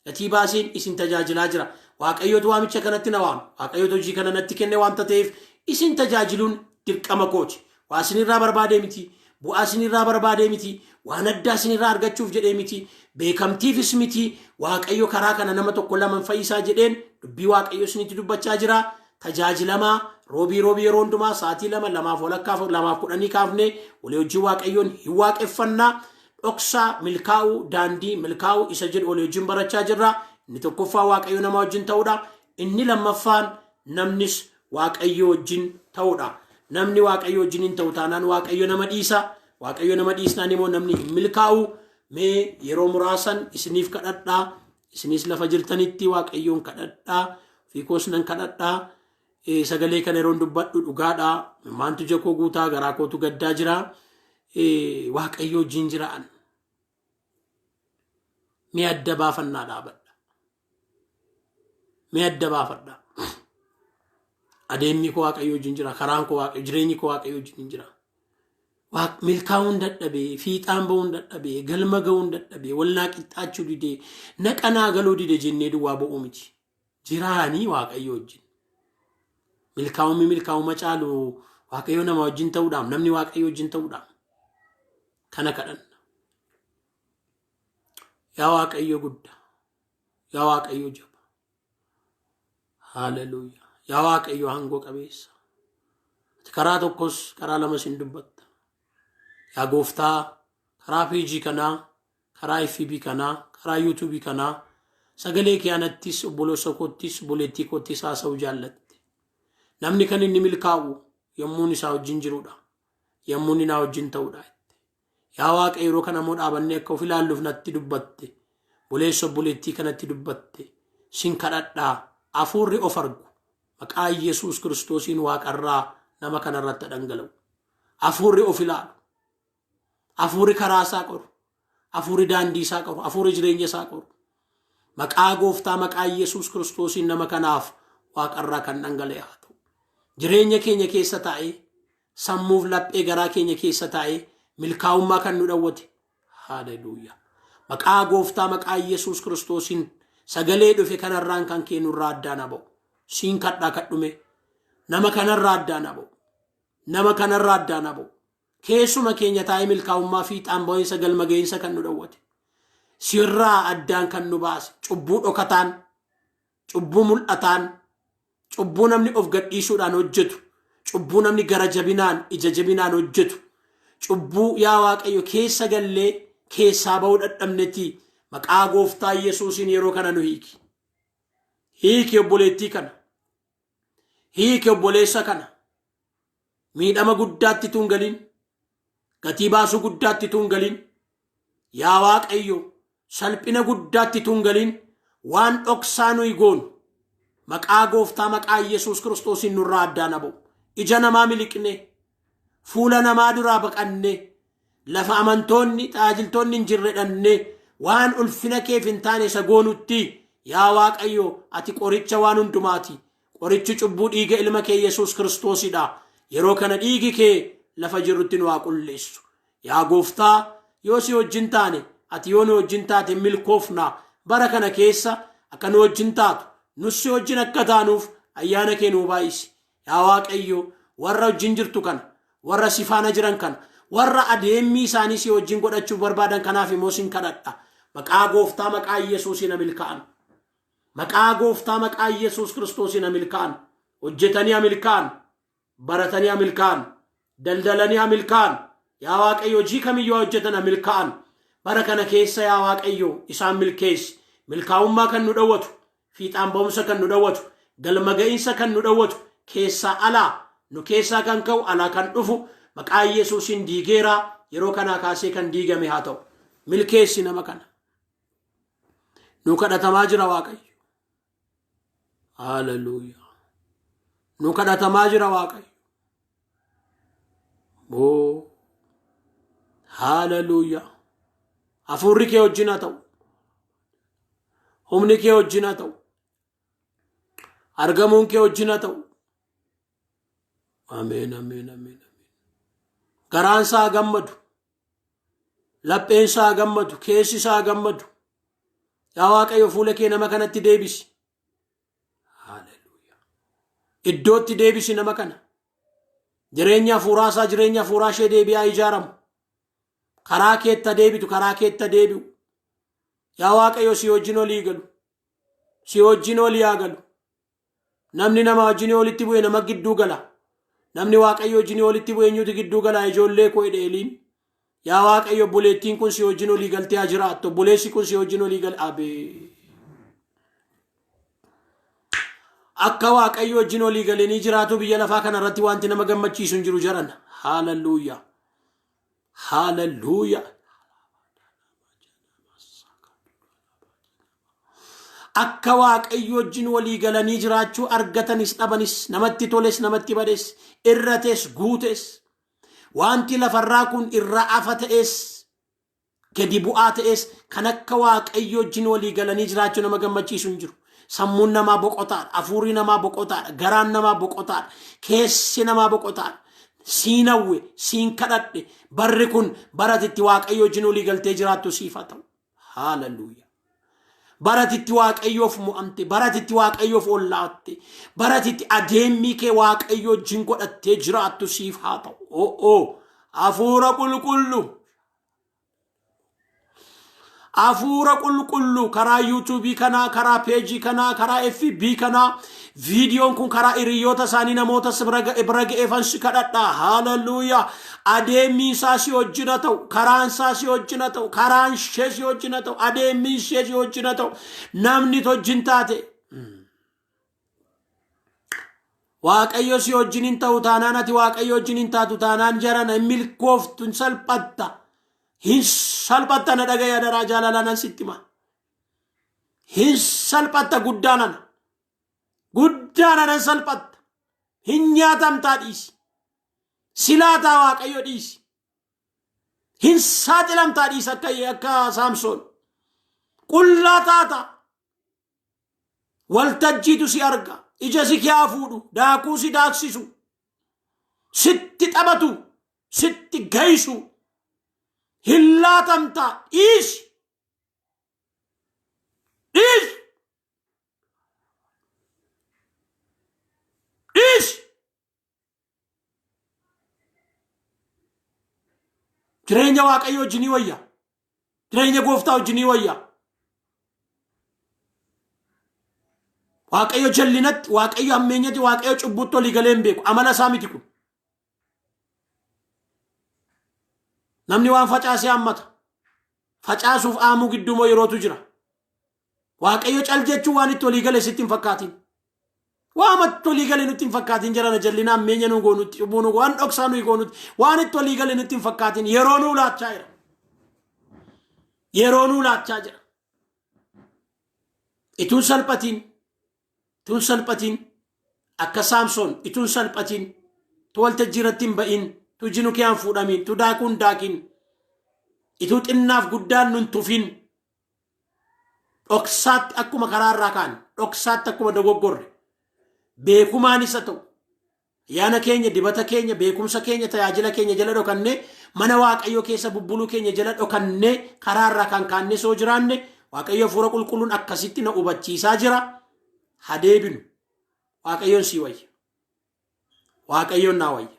Gatii baaseen isin tajaajilaa jira. Waaqayyotu waamicha kanatti na waame. Waaqayyotu hojii kana natti kenne waanta ta'eef, isin tajaajiluun dirqama kooti. Waa isinirraa barbaadee miti. Bu'aa isinirraa barbaadee miti. Waan addaa isinirraa argachuuf jedhee miti. Beekamtiifis miti. Waaqayyo karaa kana nama tokko lama fayyisaa jedheen dubbii Waaqayyo isinitti dubbachaa jira. Tajaajilamaa roobii roobii yeroo hundumaa sa'aatii 2, 2:30, 2:10 kaafnee walii hojii Waaqayyoon hin waaqeffannaa. Dhoksaa milkaa'uu, daandii milkaa'uu isa jedhu walii wajjin barachaa jirra. Inni tokkoffaa Waaqayyo nama wajjin ta'uudha. Inni lammaffaan namnis Waaqayyo wajjin ta'uudha. Namni Waaqayyo wajjin hin ta'u taanaan Waaqayyo nama dhiisa. Waaqayyo nama dhiisnaan immoo namni hin milkaa'u. Mee yeroo muraasan isiniif kadhadhaa. Isinis lafa jirtanitti Waaqayyoon kadhadhaa. Fiikoos nan kadhadhaa. Sagalee kana yeroon dubbadhu dhugaadhaa. Maantu ija koo guutaa, garaa kootu gaddaa jira. Waaqayyo wajjin jira'an. Mee adda baafannaa dhaabadha. Mee adda baafadha. Adeemni koo Waaqayyo wajjin jira. Karaan koo Waaqayyo, jireenyi koo Waaqayyo wajjin jira. Milkaa'uun dadhabee, fiixaan ba'uun dadhabee, galma ga'uun dadhabee, walnaa qixxaachuu didee, naqanaa galuu dide jennee duwwaa ba'uu miti. Jiraanii Waaqayyo wajjin. Milkaa'ummi milkaa'uma caalu Waaqayyo nama wajjin ta'uudhaaf, namni Waaqayyo wajjin ta'uudhaaf. Kana kadhanna. Yaa Waaqayyo guddaa, yaa Waaqayyo jaba. Haleluuyaa. Yaa Waaqayyo aangoo qabeessa. Ati karaa tokkos karaa lamas hin dubbatta. Yaa Gooftaa, karaa peejii kanaa, karaa FB kanaa, karaa yuutuubii kanaa sagalee kee anattis, obboleessa koottis, obboleettii koottis haasa'uu jaallatte. Namni kan inni milkaa'u yommuun isaa wajjin jirudha. Yommuu inni naa wajjin ta'udha. Yaa Waaqa, yeroo kana immoo dhaabannee akka of ilaalluuf natti dubbatte. Obboleessa obboleettii kanatti dubbatte. Sin kadhadhaa, hafuurri of argu maqaa Yesuus Kiristoosiin waaqarraa nama kanarratti dhangala'u. Hafuurri of ilaalu. Hafuurri karaa isaa qoru. Hafuurri daandii isaa qoru. Hafuurri jireenya isaa qoru. Maqaa Gooftaa, maqaa Yesuus Kiristoosiin nama kanaaf waaqarraa kan dhangala'e haa ta'u. Jireenya keenya keessa taa'ee, sammuuf laphee garaa keenya keessa taa'ee milkaa'ummaa kan nu dhawwate. Haleluuyaa. Maqaa Gooftaa, maqaa Yesuus Kiristoosiin sagalee dhufe kanarraan kan kee nurraa addaan haa ba'u. Siin kadhaa kadhume. Nama kanarraa addaan haa ba'u. Nama kanarraa addaan haa ba'u. Keessuma keenya taa'ee milkaa'ummaa, fiixaan ba'iinsa, galma ga'iinsa kan nu dhawwate. Sirraa addaan kan nu baase, cubbuu dhokataan, cubbuu mul'ataan, cubbuu namni of gadhiisuudhaan hojjetu, cubbuu namni gara jabinaan, ija jabinaan hojjetu, cubbuu yaa Waaqayyo keessa gallee keessaa ba'uu dadhabnetti, maqaa Gooftaa Yesuusiin yeroo kana nu hiiki. Hiiki obboleettii kana. Hiiki obboleessa kana. Miidhama guddaatti tun galin, gatii baasuu guddaatti tun galin, yaa Waaqayyo, salphina guddaatti tun galin, waan dhoksaa nuyi goonu maqaa Gooftaa, maqaa Yesuus Kiristoosiin nurraa addaan haa ba'u. Ija namaa miliqne, fuula namaa duraa baqanne, lafa amantoonni tajaajiltoonni hin jirre dhanne, waan ulfina keef hin taane isa goonutti, yaa Waaqayyo, ati qoricha waan hundumaati. Qorichi cubbuu dhiiga ilma kee Yesuus Kiristoosidha. Yeroo kana dhiigi kee lafa jirrutti nu haa qulleessu. Yaa Gooftaa, yoo si wajjin taane, ati yoo nu wajjin taate milkoofna. Bara kana keessa akka nu wajjin taatu, nus si wajjin akka taanuuf ayyaana kee nuu baay'isi. Yaa Waaqayyo, warra wajjin jirtu kana, warra si faana jiran kana, warra adeemmii isaanii si wajjin godhachuu barbaadan kanaaf immoo sin kadhadha. Maqaa Gooftaa, maqaa Yesuusiin milkaa'an. Maqaa Gooftaa, maqaa Yesuus Kiristoosiin milkaa'an. Hojjetanii milkaa'an. Baratanii milkaa'an. Daldalanii milkaa'an. Yaa Waaqayyo, hojii kamiyyuu hojjetan milkaa'an. Bara kana keessa, yaa Waaqayyo, isaan milkeessi. Milkaa'ummaa kan nu dhowwatu, fiixaan ba'umsa kan nu dhowwatu, galma ga'iinsa kan nu dhowwatu, keessaa alaa nu keessaa kan ka'u, alaa kan dhufu, maqaa Yesuusiin diigeera. Yeroo kanaa kaasee kan diigame haa ta'u. Milkeessi nama kana. Nu kadhatamaa jira, Waaqayyo. Haleluuyaa. Nu kadhatamaa jira, Waaqayyo. Oo. Haaleluyyaa. Hafuurri kee wajjin haa ta'u. Humni kee wajjin haa ta'u. Argamuun kee wajjin haa ta'u. Ameen, ameen, ameen, ameen. Garaan isaa gammadu. Lapheen isaa gammadu. Keessi isaa gammadu. Yaa Waaqayyo, fuula kee nama kanatti deebisi. Haaleluyyaa. Iddootti deebisi nama kana. Jireenya hafuuraa isaa, jireenya hafuuraa ishee deebi'aa ijaaramu. Karaa keetta deebitu, karaa keetta deebi'u. Yaa Waaqayyo, si wajjin olii galu. Si wajjin olii haa galu. Namni nama wajjin walitti bu'e nama gidduu gala. Namni Waaqayyo wajjin walitti bu'e eenyutu gidduu gala, ijoollee koo jedhe Eeliin. Yaa Waaqayyo, obboleettiin kun si wajjin olii galtee haa jiraattu. Obboleessi kun si wajjin olii gale. Abee. Akka Waaqayyo wajjin olii galanii jiraatu biyya lafaa kanarratti wanti nama gammachiisu hin jiru jaran. Haaleluyyaa. Haaleluyyaa. Akka Waaqayyo wajjin walii galanii jiraachuu argatanis dhabanis, namatti toles namatti bades, irrates guutes, wanti lafarraa kun irra afa ta'es gadi bu'aa ta'es, kan akka Waaqayyo wajjin walii galanii jiraachuu nama gammachiisu hin jiru. Sammuun namaa boqotaadha, hafuurri namaa boqotaadha, garaan namaa boqotaadha, keessi namaa boqotaadha. Siin hawwe, siin kadhadhe, barri kun baratitti Waaqayyo wajjin walii galtee jiraattu siif haa ta'u. Haaleluyyaa. Baratitti Waaqayyoof mo'amte, baratitti Waaqayyoof ollaatte, baratitti adeemmii kee Waaqayyo wajjin godhattee jiraattu siif haa ta'u. O'oo, hafuura qulqullu. Hafuura qulqullu karaa yuutuubii kanaa, karaa peejii kanaa, karaa FB kanaa, viidiyoon kun karaa hiriyoota isaanii namoota bira ga'eefan si kadhadha. Haaleluyyaa. Adeemmiin isaa si wajjin haa ta'u, karaan isaa si wajjin haa ta'u, karaan ishee si wajjin haa ta'u, adeemmiin ishee si wajjin haa ta'u. Namni wajjin taate. Waaqayyo si wajjin hin ta'u taanaan, ati Waaqayyo wajjin hin taatu taanaan, jarana hin milkooftu, hin salphatta. Hin salphatta, na dhagaya, daraa jaalalaa nan sitti hima. Hin salphatta, guddaa nana. Guddaa nana salphatta. Hin nyaatamtaa dhiisi. Silaataa Waaqayyo dhiisi. Hin saaxilamtaa dhiisi akka Saamsoon. Qullaa taata. Waltajjiitu si arga. Ija si kiyaa fuudhu. Daakuu si daaksisu. Sitti taphatu. Sitti gayisu. Hin laatamtaa dhiisi. Dhiisi. Dhiisi. Jireenya Waaqayyo wajjinii wayya. Jireenya gooftaa wajjinii wayya. Waaqayyo jallinatti, Waaqayyo hammeenyatti, Waaqayyo cubbutti olii galee hin beeku. Amala isaa miti kun. Namni waan facaasee hammata. Facaasuuf aamuu gidduu moo yerootu jira. Waaqayyo cal jechuun waan itti olii gale sitti hin fakkaatin. Waan itti olii gale nutti hin fakkaatin jarana, jallina hammeenya nu goonutti, cubbuu nu waan dhoksaa nuyi goonutti, waan itti olii gale nutti hin fakkaatin. Yeroo nuu laachaa jira. Yeroo nuu laachaa jira. Ituun salphatiin, ituun salphatiin, akka Saamsoon ituun salphatiin, tu waltajjii irratti hin ba'in, tu jinu kee hin fuudhamiin, tu daakuu hin daakin, ituu xinnaaf guddaan nun tufin, dhoksaatti akkuma karaa irraa kaan, dhoksaatti akkuma dogoggorre, beekumaan isa ta'u, ayyaana keenya, dibata keenya, beekumsa keenya, tajaajila keenya jala dhokannee, mana Waaqayyoo keessa bubbuluu keenya jala dhokannee karaa irraa kan kaannee soo jiraanne, Waaqayyo hafuura qulqulluun akkasitti na hubachiisaa jira. Ha deebinu. Waaqayyoon sii wayya. Waaqayyoon naa wayya.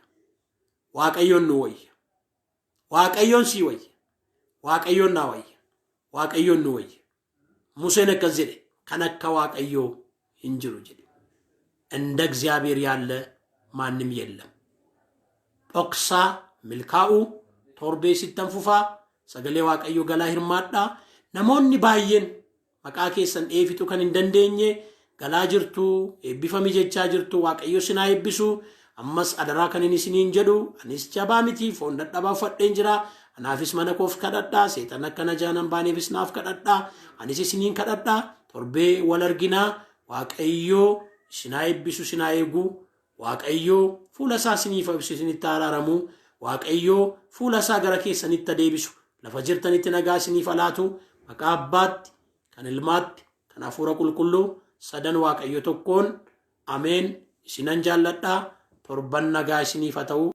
Waaqayyoon nu wayya. Waaqayyoon sii wayya. Waaqayyoon naa wayya. Waaqayyoon nu wayya. Museen akkas jedhe, kan akka Waaqayyoo hin jiru jedhe. እንደ እግዚአብሔር ያለ ማንም የለም። Dhoksaa milkaa'uu torbee sittan fufaa, sagalee Waaqayyoo galaa hirmaadhaa. Namoonni baay'een maqaa keessan dheefitu kan hin dandeenye galaa jirtu, eebbifami jechaa jirtu, Waaqayyo sinaa eebbisu. Ammas adaraa kan inni isiniin jedhu, anis jabaa miti, foon dadhabaa uffadheen jira. Anaafis mana koof kadhadhaa, seexan akkana jaanan baaneefis naaf kadhadhaa, anis isiniin kadhadhaa. Torbee wal arginaa. Waaqayyo isinaa eebbisu, isinaa eegu. Waaqayyo fuula isaa isiniif ibsu, isinitti araaramu. Waaqayyoo fuula isaa gara keessanitti deebisu. Lafa jirtanitti nagaa isiniif laatu. Maqaa Abbaatti, kan Ilmaatti, kan Hafuura Qulqulluu sadan Waaqayyo tokkoon, ameen. Isinan jaalladhaa. Torban nagaa isiniif haa ta'u.